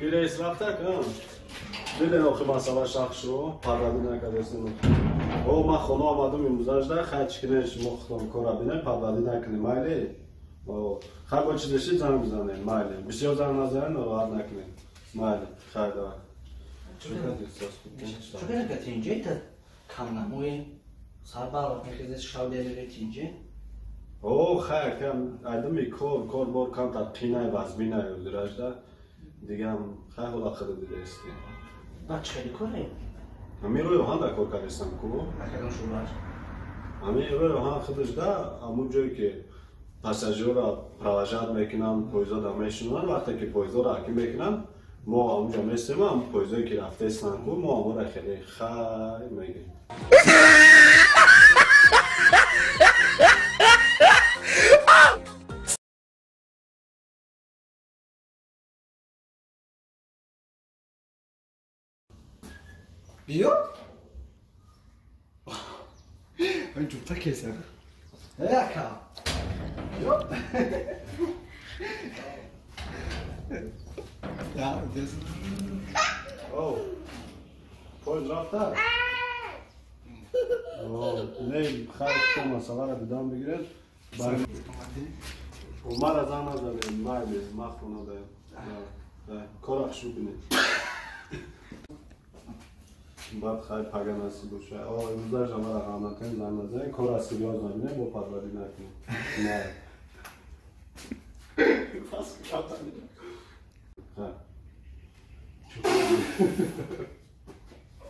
Рейс рафта кам. Диден охи масъала шахшро, падади накардастен. О, ман хона омадам имрӯзажда, хай чӣ кунем шумо худтон кора бинем, падади накунем, майли? О, хай бо чӣ дошти занг бизанем, майли. Бисёр занг назанем, нороҳат накунем. Майли, хай давай. Чӣ кардӣ? Инҷа камнамои сарбар мехезед шав береред инҷа? О, хай, кам айдами кор, кор бор камтар қинай вазминай ӯзиражда. Дигам хай ҳола хида дидаисти. Баъд чӣ хеле коре? Ҳамин рӯи оҳан дар кор кардистам ку? Акадам шӯбаш. Ҳамин рӯи оҳан худашда ҳамун ҷое ки пассажирро провожат мекунанд, поездода мешинонанд, вақте ки поездоро ҳаким мекунанд, мо ҳамунҷо местем, ҳамун поездое ки рафтаистанд ку, мо ҳамонро хеле хай мегирем. Биё? Ин ҷумта кесар. Э, ака. Биё? Я, дес. О, поезд рафта? О, не, хай то масъаларо дидам бигиред. Мара занг назанед, майли, ман хона даям. Кора хушу бинед. Баъд хай пага насиб боша. О, имрӯза мара ғам накунед, занг назанед, кора серьёзно бинед, бо падварӣ накунед. Не.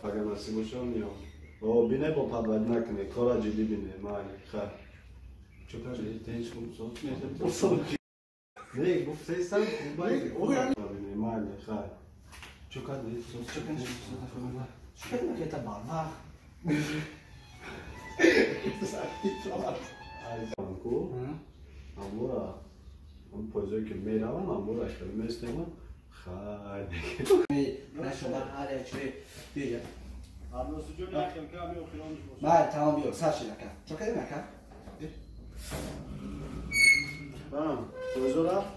Пага насиб боша, миём. О, бине бо падварӣ накунед, кора ҷиддӣ бине, майли, хай. Чӣ кардӣ? Тинч хуб соз? Не, гуфтаистам, бине, майли, хай. Чӣ кардӣ? Чӣ кардӣ? Чӣ кардӣ? Это барвақ. Ку? Амура, ам поездое ки мераванд, амура хеле местеманд. Хай. Нашобар ҳар як чӣ бия. Абносиҷон як хел ка ми охиронш боша. Май, тамом биё, сар шид ака. Чӣ кардӣ ака? Ҳа, поездо рафт?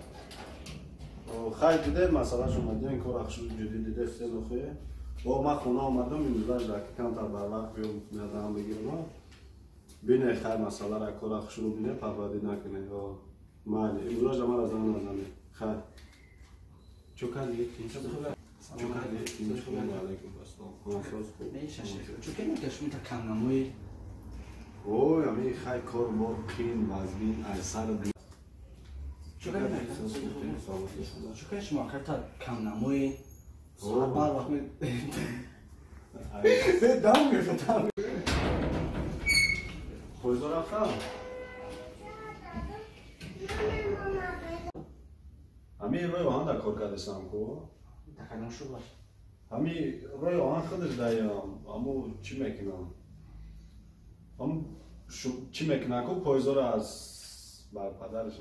Хай диде масъалаш омадем, кор ахшу ҷиддӣ диде сел охе. О, ман хона омадам, имрӯза ки камтар барвақт биём, назарам бигирам. Бине хай масъаларо кора хушрӯ бине, парварӣ накунед. О, майли, имрӯза мара занг назанед. Хай. Чӣ кардӣ? Чӣ кардӣ? Алайкум ассалом. Соз хуб. Чӣ кардӣ ки шумо та камнамои? Ой, ами хай кор бор қин вазмин аз сар. Чӣ кардӣ? Чӣ кардӣ шумо карта камнамои? Сарбар вақт Дам мефтам. Поездо рафтам? Ҳамин рӯи оҳан дар кор кардастам ку? Такадам шӯбаш. Ҳамин рӯи оҳан худаш даям, ҳаму чӣ мекунам? Ҳаму чӣ мекунам ку поездоро аз бар падараш.